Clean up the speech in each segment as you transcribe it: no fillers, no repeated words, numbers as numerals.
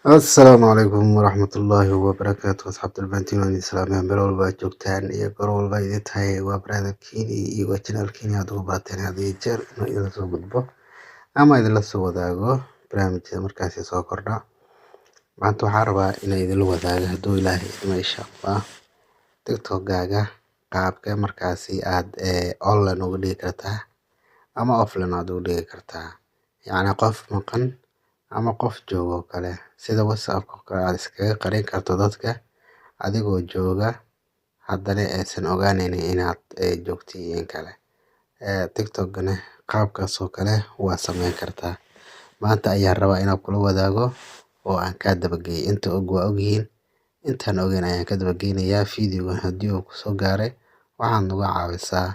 Asalaamu calaykum waraxmatullaahi wabarakaatu. Asxaabta dhammaantiin waan idin salaamaya meel walba aad joogtaan iyo goor walba idin tahay. Waa brother-kiini iyo waa channel-kiini aad ugu barateen had iyo jeer inuu idinla soo gudbo ama idinla soo wadaago barnaamijyada markaasi soo kordha. Maanta waxaan rabaa inaan idinla wadaago, hadduu Ilaahay idmo, insha Allah, TikTok-gaaga qaabka markaasi aad online uga dhigi kartaa ama offline aad uga dhigi kartaa, yacni qof maqan ama qof joogo oo kale, sida WhatsApp oo kale aad iskaga qarin karto dadka adigoo jooga, haddana aysan ogaaneynin inaad joogto iyo in kale. TikTok-gana qaabkaas oo kale waa sameyn kartaa. Maanta ayaan rabaa inaan kula wadaago oo aan kaa dabageeyo. Inta og waa ogyihiin, intaan ogeyn ayaan ka dabageynayaa. Video-gan haddii uu kusoo gaaray, waxaad nagu caawisaa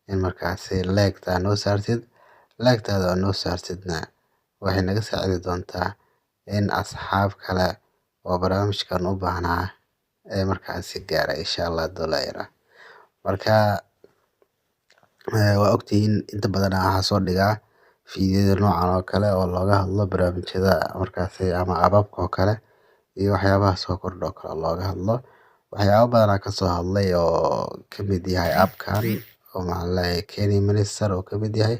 in markaasi like-ta noo saartid. Like-taada oo noo saartidna waxay naga saacidi doontaa in asxaab kale oo barnaamijkan u baahnaa ee markaasi gaara, insha Allah, hadduu Alla yiraahdo. Marka waa ogtihiin, inta badan waxaa soo dhigaa fiidiyowyada noocan oo kale oo looga hadlo barnaamijyada markaasi ama app-abka oo kale iyo waxyaabaha soo kordho oo kale looga hadlo. Waxyaabo badan aan kasoo hadlay oo kamid yahay app-kan oo maxaa la dhahaye, KineMaster oo kamid yahay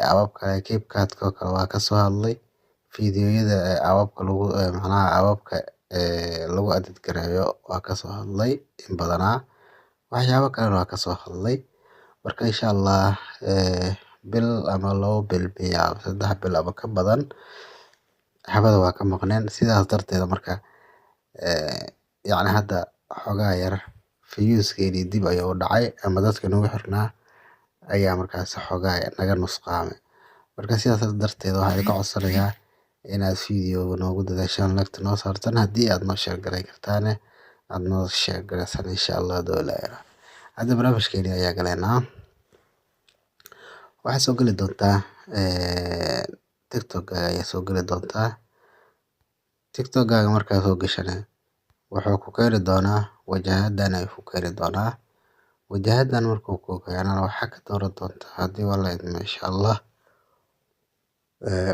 app-abka CapCut oo kale waa kasoo hadlay. Fiidiyowyada app-abka lagu, macnaha app-abka lagu edit gareeyo, waa kasoo hadlay in badanaa. Waxyaabo kalena waa kasoo hadlay. Marka insha Allah, bil ama 2 bil miya, 3 bil ama ka badan hawada waa ka maqneen. Sidaas darteed marka, yacni hadda xoogaa yar views-keeni dib ayuu u dhacay ama dadka nagu xirnaa ayaa markaas xoogaa naga nusqaamay. Marka sidaas darteed waxaan idinka codsanayaa inaad video noogu dadaashaan, like noo saartaan, haddii aad noo share gareyn kartaan aad noo share gareysaan, insha Allah hadduu Ilaahay yiraahdo. Hadda barnaamijkeeni ayaa galeynaa. Waxaad soo geli doontaa TikTok ayaa soo geli doontaa. TikTok-gaaga markaad soo gashana, wuxuu ku keeni doonaa wajahadan ayuu ku keeni doonaa. Wajahadan markuu ku keenana, waxaa ka dooran doontaa, haddii Alla idmo, insha Allah,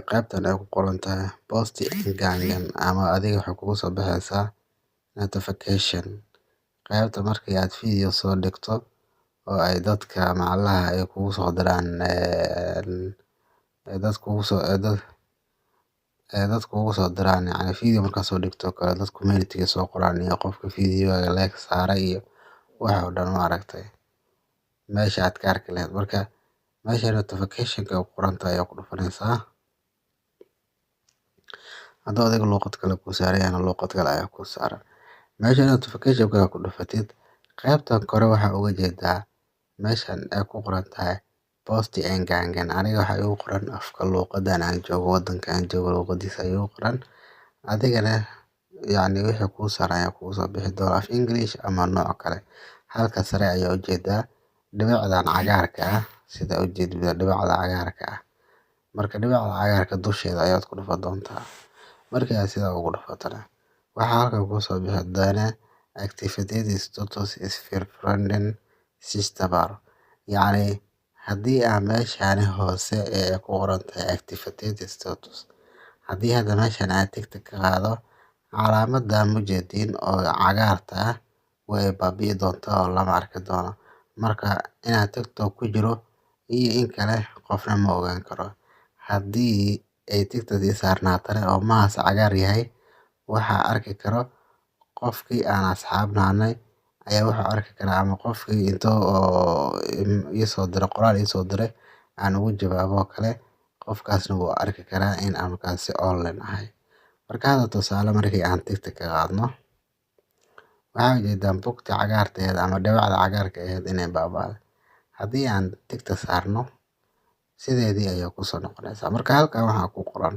qaybtan ay ku qoran tahay post engagement, ama adiga waxay kugu soo baxaysaa notification. Qaybta markii aad video soo dhigto oo ay dadka macalaha ay kugu soo diraan, dad kugu soo dad dad kugu soo diraan, yacni video markaad soo dhigto kale, dad community soo qoraan iyo qofka video-ga like saaray iyo waxa oo dhan, ma aragtay, meesha aad ka arki lahayd. Marka meesha notification-ka ku qoran tahay ayaa ku dhufanaysaa. Hadduu adiga luuqad kale kuu saaran yahayna, luuqad kale ayaa kuu saaran. Meesha notification-ka ku dhufatid, qaybtan kore waxaa uga jeedaa meeshan ay ku qoran tahay post engagement. Aniga waxaa igu qoran afka luuqadan aan joogo, wadanka aan joogo luuqadiisa ayaa igu qoran. Adigana yacni wixii kuu saaran ayaa kugu soo bixi doona, af English ama nooc kale. Halka sare ayaa ujeedaa dhibicdan cagaarka ah, sida ujeedid dhibicda cagaarka ah. Marka dhibicda cagaarka dusheeda ayaad ku dhufan doontaa. Markii aad sidaa ugu dhufatana, waxaa halkan kusoo bixi doona activity status för frienden sista bar. Yacni haddii aan meeshani hoose ee ku qoran tahay activity status, haddii hadda meeshan aad tick-ta ka qaado, calaamadan mujeediin oo cagaarta ah way baabi'i doontaa oo lama arki doono. Marka inaad TikTok ku jiro iyo in kale qofna ma ogaan karo. Haddii ay tick-ta ii saarnaatana oo mahas cagaar yahay, waxaa arki karo qofkii aan asxaab nahnay ayaa wuxuu arki karaa, ama qofkii intoo oo ii soo diray qoraal ii soo diray aan ugu jawaabo oo kale, qofkaasna wuu arki karaa in aan markaasi online ahay. Marka hadda tusaale, markii aan tick-ta ka qaadno, waxaa ujeedaan bugta cagaarta aheyd ama dhibicda cagaarka aheyd inay baaba'day. Haddii aan tick-ta saarno, sideedii ayaa kusoo noqonaysaa. Marka halkan waxaa ku qoran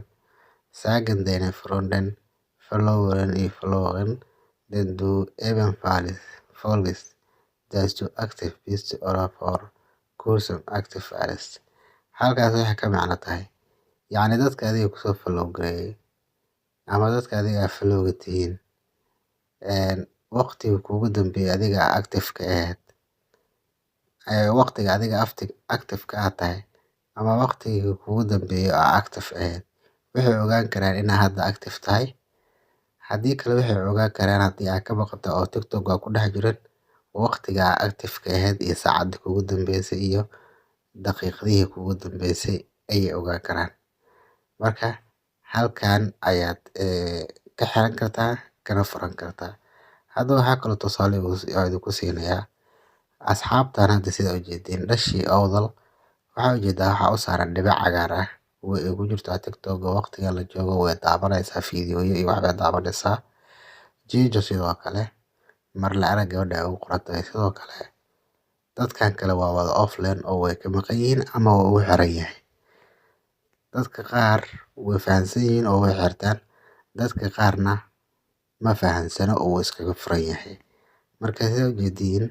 "Sög dina fränder, följare iyo följaren den du även följt tills du aktiv bist eller får kursor aktiveras." Halkaas waxay ka macno tahay, yacni dadka adiga kusoo follow gareeyay ama dadka adiga aad follow-ga tihiin, waqtiga kuugu dambeeyay adiga active ka ahayd, waqtiga adiga active ka aad tahay ama waqtiga kuugu dambeeyay oo active ahayd, waxay ogaan karaan inaad hadda active tahay. Haddii kale waxay ogaan karaan haddii aad ka baqato oo TikTok ku dhex jirin waqtiga active ka ahayd iyo saacadii kugu dambeysay iyo daqiiqadihii kugu dambeysay ayay ogaan karaan. Marka halkan ayaad ka xiran kartaa kana furan kartaa. Hadda waxaa kaloo tusaale idinku siinayaa asxaabtan. Hadda sida ujeediin, dhashii Awdal waxaa ujeedaa waxaa u saaran dhibic cagaar ah. Way ugu jirtaa TikTok waqtiga la joogo, way daawanaysaa fiidiyoyo iyo waxbay daawanaysaa. Jiijo sidoo kale, mar la arag gabadha ay ugu qoran tahay sidoo kale. Dadkan kale waa wada offline oo way ka maqan yihiin ama waa ugu xiran yahay. Dadka qaar way fahansan yihiin oo way xirtaan, dadka qaarna ma fahansano oo wuu iskaga furan yahay. Marka sida ujeediin,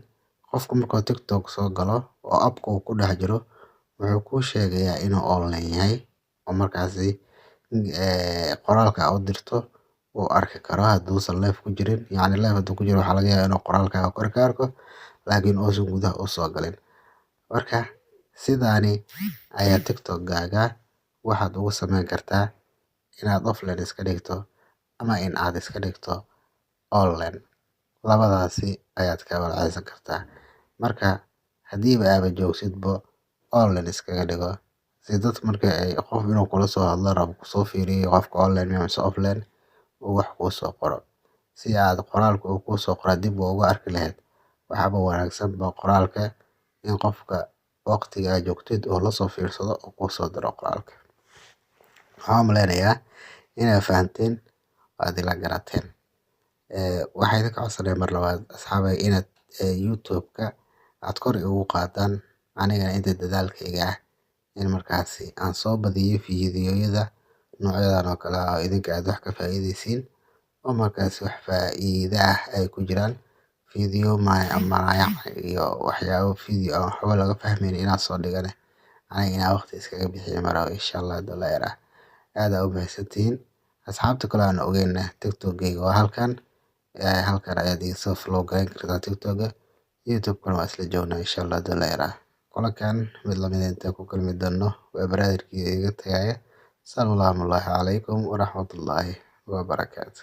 qofku markuu TikTok soo galo oo app-ka uu ku dhex jiro, wuxuu kuu sheegayaa inuu online yahay oo markaasi qoraalka aad u dirto uu arki karo hadduusan live ku jirin. Yacni live hadduu ku jiro, waxaa laga yaabaa inuu qoraalkaaga kor ka arko, laakiin uusan gudaha u soo galin. Marka sidaani ayaa TikTok-gaaga waxaad ugu sameyn kartaa inaad offline iska dhigto ama in aad iska dhigto online. Labadaasi ayaad ka walaceysan kartaa. Marka haddiiba aaba joogsidbo, online iskaga dhigo, si dadka marka ay qof inuu kula soo hadlo rabo kusoo fiiriyo qofka online mise offline uu wax kuu soo qoro. Si aad qoraalka uu kuu soo qoro dib ugu arki lahayd, waxaaba wanaagsan ba qoraalka in qofka waqtiga aad joogtid oo la soo fiirsado oo kuu soo diro qoraalka. Waxaan u maleynayaa inaad fahanteen oo aad ila garateen. Waxaa idinka codsanaya mar labaad, asxaabay, inaad YouTube-ka aad kor igu qaadaan, anigana inta dadaalkayga ah in markaasi aan soo badiyo fiidiyoyada noocyadan oo kale ah oo idinka aad wax ka faa'iideysiin oo markaasi wax faa'iido ah ay ku jiraan. Fiidiyo maayacni iyo waxyaabo fiidiyo aan waxba laga fahmaynin inaad soo dhigane, aniga inaan waqti iskaga bixiyo ma rabo, insha Allah haduu Alla yiraahdo. Aad aa u mahadsantihiin. Asxaabta kale aan ogeyn, TikTok-gayga waa halkan. Halkan ayaad iga soo follow gareyn kartaa TikTok-ga. YouTube-kana waa isla joognaa, insha Allah haduu Alla yiraahdo. Kulankan mid lamid ah intaan ku kulmi doono, waa brother-kii iga tagaya. Salaamu calaykum waraxmatullaahi wabarakaatu.